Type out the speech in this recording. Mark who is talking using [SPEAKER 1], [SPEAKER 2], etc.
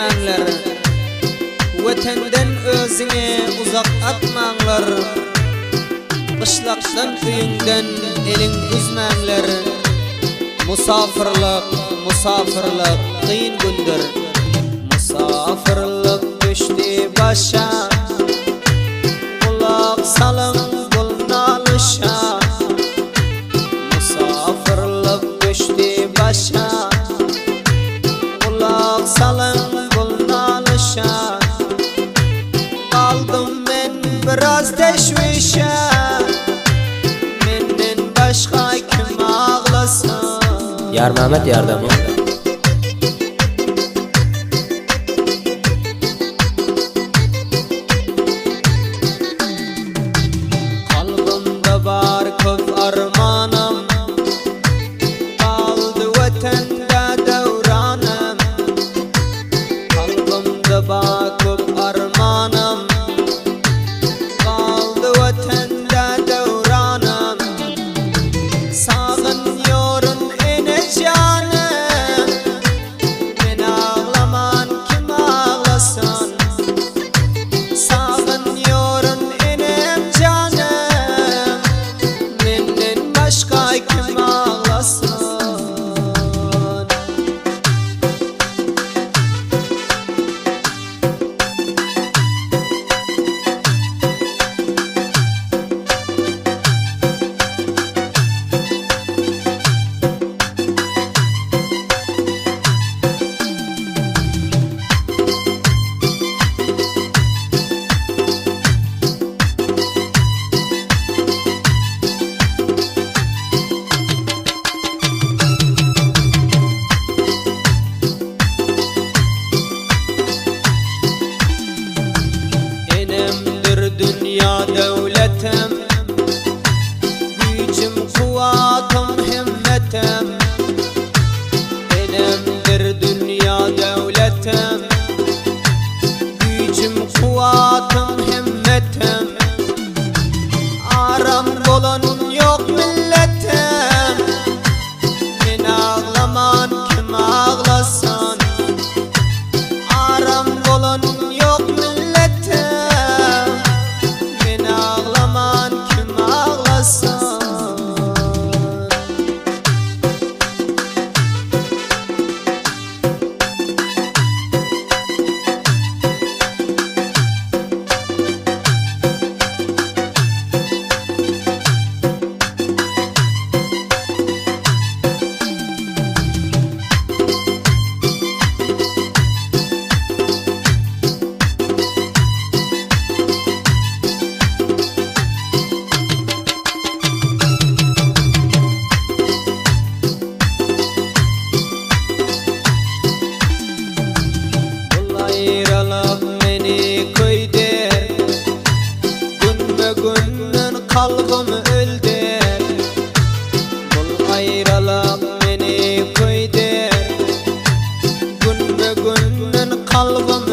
[SPEAKER 1] etmäňler. Wetenden özüňi uzak atmaňlar. Gyşlakdan öýüňden eliň üzmäňler. Musafyrlyk, musafyrlyk kyn gündür. Musafyrlyk düşdi başa. Gulak salyň bul nalyşa. Musafyrlyk düşdi başa. Gulak salyň bul nalyşa. Galdym men biraz teşwişe. Menden başga kim aglasyn.
[SPEAKER 2] Ýarmämmet Ýardamyň.
[SPEAKER 1] Kalbymda bar köp armanym. Galdy Watanda döwranym. Kalbymda bar köp armanym. Galdy Watanda döwranym. Sagynýaryn ene janym. Men aglaman kim aglasyn. Sagynýaryn enem janym. Menden başga kim aglasyn. Enemdir dünýä döwletim. Güýjüm, kuwwatym, himmetim. Enemdir dünýä döwletim. Güýjüm, kuwwatym, himmetim. Aram bolan ýok milletim. Men aglaman kim aglasyn. Aram bolan ýok milletim. Men aglaman kim aglasyn. Bul aýralyk meni köýder. Günbe-günden kalbym ölder. Bul aýralyk meni köýder. Günbe-günden kalbym.